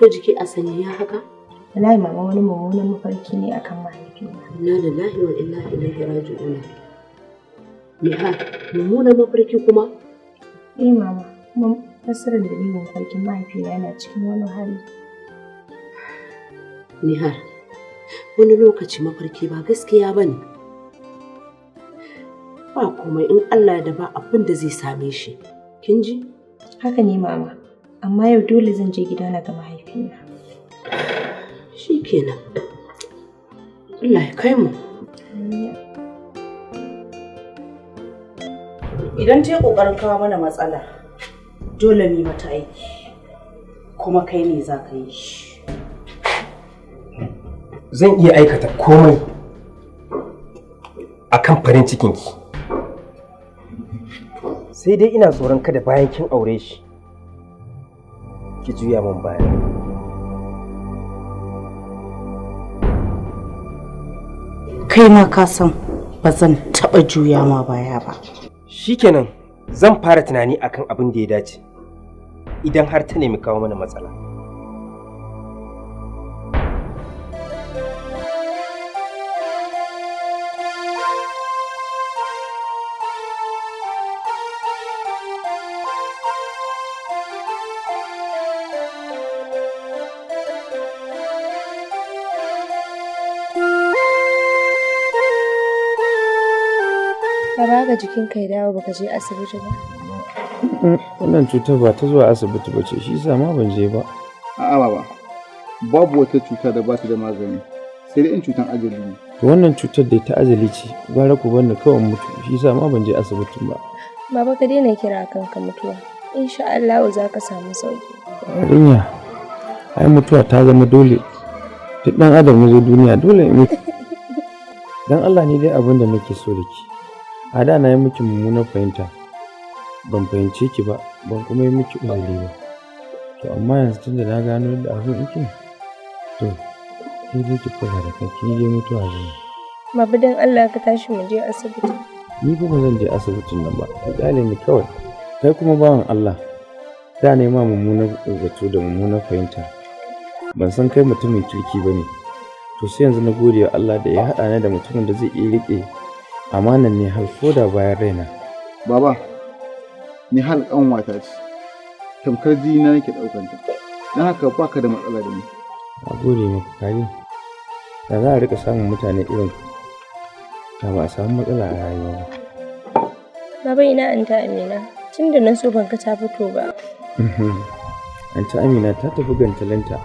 Ko jiki a sanya haka? Wallahi mama wani mummunan mafarki ne akan mahaifina. Inna lillahi wa inna ilaihi raji'un. Nihal, mummunan mafarki kuma? Eh mama, kuma fassarar dalilin mafarkin mahaifina yana cikin wani hali. Nihal, wani lokaci mafarki ba gaskiya ba ne. Ba komai in Allah da ba abin da zai same shi. Kin ji? Haka ne mama, amma yau dole zan je gida na ga mahaifina. Shi kenan. Allah ya kai mu. Idan ta yi ƙoƙarin kawo mana matsala, dole mu mata aiki, kuma kai ne za ka yi shi. Zan iya aikata komai akan farin cikinki. Sai dai ina tsoron kada bayan kin aure shi, ki juya min baya. Kai ma ka san ba zan taɓa juya ma baya ba. Shikenan, zan fara tunani akan abin da ya dace idan har ta nemi kawo mana matsala. Ka baka jikinka ya dawo baka je asibiti ba. Wannan cutar ba ta zuwa asibiti ba ce, shi yasa ma ban je ba. A'a baba, babu wata cuta da ba ta da magani, sai dai in cutan ajali ne. To wannan cutar da ta ajali ce, gwara ku bar ni kawai mutu, shi yasa ma ban je asibitin ba. Baba ka daina kira kanka mutuwa. Insha Allah za ka samu sauki. Yarinya, ai mutuwa ta zama dole. Duk ɗan adam ya zo duniya dole ya mutu. Dan Allah ni dai abin da nake so da ki. A da na yi miki mummunar fahimta, ban fahimce ki ba, ban kuma yi miki uzuri ba. To amma yanzu tunda na gano yadda abin yake, to ke dai ki kula da kanki, ni dai mutuwa zan yi. Baba dan Allah ka tashi mu je asibiti. Ni fa ba zan je asibitin nan ba, ka kyale ni kawai. Kai kuma bawan Allah, da na yi ma mummunar zato da mummunar fahimta. Ban san kai mutumin kirki ba ne. To sai yanzu na gode wa Allah da ya haɗa ni da mutumin da zai iya riƙe amanan ne har ko da bayan raina. Baba, ni hal ƙanwata ce, tamkar jini na nake ɗaukanta, don haka baka da matsala da ni. Na gode maka kaji. Da za a riƙa samun mutane irin ku, da ba a samu matsala a rayuwa ba. Baba ina Anta Amina, tun da na so ban ga ta fito ba. Anta Amina ta tafi gantalinta,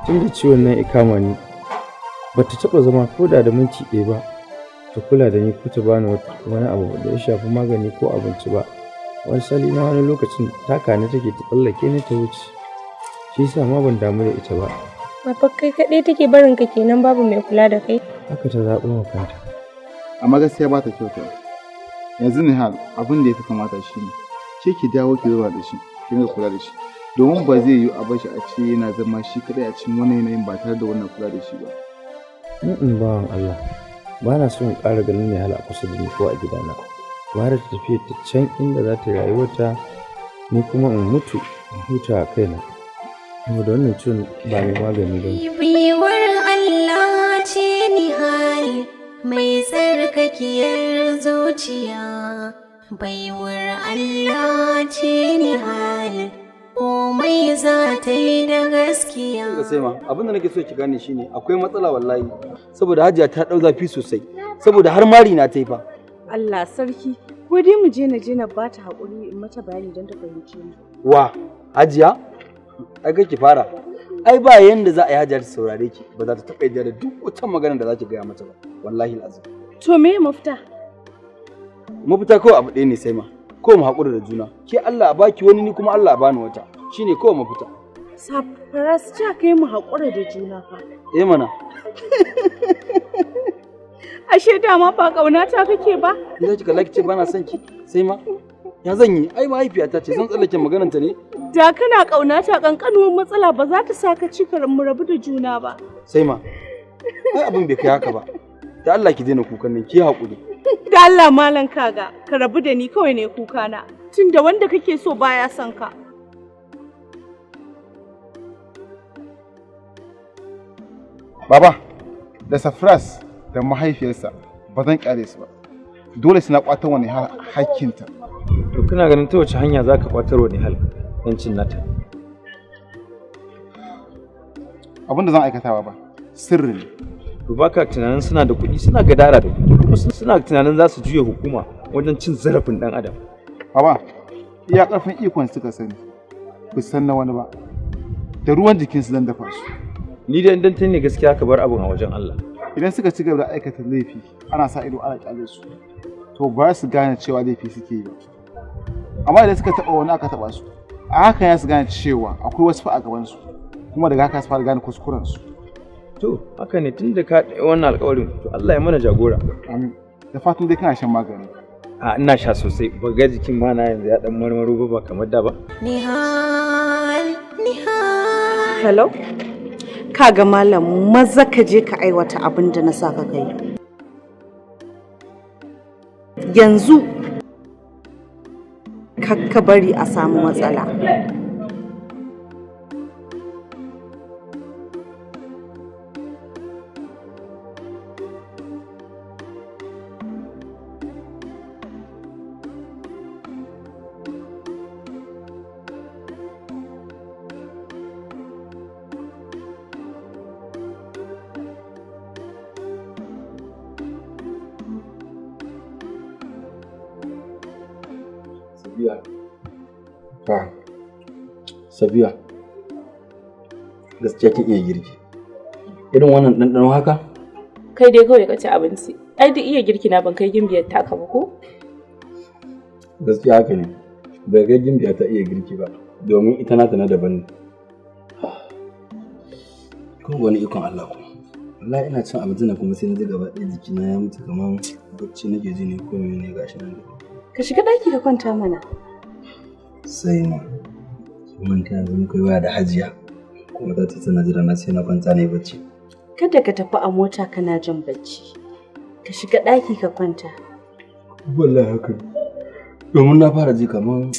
tun da ciwon nan ya kama ni, ba ta taɓa zama ko da da minti ɗaya ba. Ta kula da ni ko ta bani wani abu da ya shafi magani ko abinci ba. Wani sali na wani lokacin taka ni take ta tsallake ni ta wuce. Shi yasa ma ban damu da ita ba. Baba kai kaɗai take barin ka kenan babu mai kula da kai. Haka ta zaɓo wa kanta. Amma gaskiya ba ta kyauta. Yanzu Nihal, abin da ya fi kamata shi ne, ke ki dawo ki zuba da shi, ki dinga kula da shi. Domin ba zai yiwu a bar shi a ce yana zama shi kaɗai a cikin wani yanayin ba tare da wannan kula da shi ba. Bawan Allah. Ba na so in ƙara ganin Nihal a kusa da ni ko a gidana. Gwara ta tafi ta can inda za ta rayuwarta, ni kuma in mutu in huta a kaina. Saboda wannan ciwon ba mai magani ba ne. Baiwar Allah ce Nihal, mai tsarkakiyar zuciya. Baiwar Allah ce Nihal, komai za ta yi da gaskiya. Sai ma abin da nake so ki gane shine akwai matsala wallahi, saboda Hajiya ta dau zafi sosai, saboda har mari na ta yi fa. Allah sarki, ko dai mu je na je na bata hakuri in mata bayani don ta fahimce ni. Wa Hajiya? Ai kai ki fara. Ai ba yanda za a yi Hajiya ta saurare ki, ba za ta taɓa yarda da duk wata magana da za ki gaya mata ba, wallahi alazim. To me mafita? Mafita kawai abu ɗaya ne sai ma. Ko mu haƙura da juna. Ke Allah a baki wani, ni kuma Allah a bani wata. Shine kawai mafita. Safaras ta kai mu haƙura da juna fa. Eh mana. Ashe dama ba ƙaunata kake ba? Ni za ki kalla ki ce ba na son ki sai ma. Ya zan yi? Ai mahaifiyata ce, zan tsallake magananta ne. Da kana ƙaunata ƙanƙanuwar matsala ba za ta sa ka ci mu rabu da juna ba. Sai ma. Ai abin bai kai haka ba. Da Allah ki daina kukan nan, ki haƙuri. Da Allah malam kaga, ka rabu da ni kawai ne kuka na. Tunda wanda kake so baya son ka. Baba, da Safras da mahaifiyarsa ba zan kyale su ba. Dole suna kwatar wa Nihal hakkinta. To kana ganin ta wace hanya za ka kwatar wa Nihal yancin nata? Abin da zan aikata ba sirri ne. To baka tunanin suna da kuɗi, suna gadara da kuɗi, kuma suna tunanin za su juya hukuma wajen cin zarafin ɗan adam. Baba, iya ƙarfin ikon suka sani, ba san na wani ba. Da ruwan jikinsu zan dafa su. Ni da idan ne gaskiya ka bar abin a wajen Allah. Idan suka ci gaba da aikata laifi, ana sa ido ana kyale su. To ba su gane cewa laifi suke yi ba. Amma idan suka taɓa wani aka taɓa su, a haka ya su gane cewa akwai wasu fa a gaban su, kuma daga haka su fara gane kuskuren su. To haka ne, tun da ka wannan alƙawarin, to Allah ya mana jagora. Amin. Da fatan dai kana shan magani. A ina sha sosai, ba ga jikin ma na yanzu ya dan marmaro ba kamar da ba. Nihal, Nihal. Hello? Kaga malam, maza ka je ka aiwata abin da na saka kai. Yanzu kakka bari a samu matsala. Sabiya. Fa. Sabiya. Gaskiya kin iya girki. Irin wannan ɗanɗano haka? Kai dai kawai ka ci abinci. Ai duk iya girki na ban kai gimbiyar taka ba ko? Gaskiya haka ne. Bai ga gimbiya ta iya girki ba, domin ita nata na daban ne. Ko wani ikon Allah kuma. Wallahi ina cin abincin nan kuma sai na ji gaba ɗaya jikina ya mutu kamar bacci nake ji ne ko mene gashi nan. Ka shiga ɗaki ka kwanta mana. Sai ma. Manta yanzu muka yi waya da Hajiya. Kuma za ta tana jira na sai na kwanta ne bacci. Kada ka tafi a mota kana jin bacci. Ka shiga ɗaki ka kwanta. Wallahi haka. Domin na fara ji kamar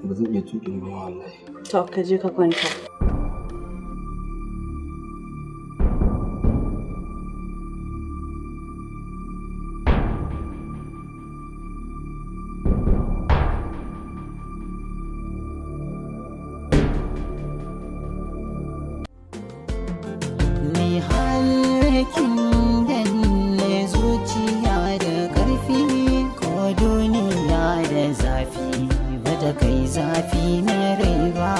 ba zan iya tuƙin ba wallahi. To ka je ka kwanta. Halkin danne zuciya da ƙarfi ko duniya da zafi bata kai zafi na rai ba.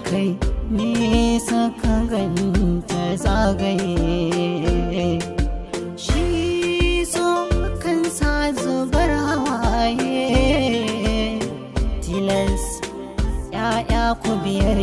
Kai nesa ka ganta zagaye shi so kansa zubar hawaye tilas ya'ya ku biyar.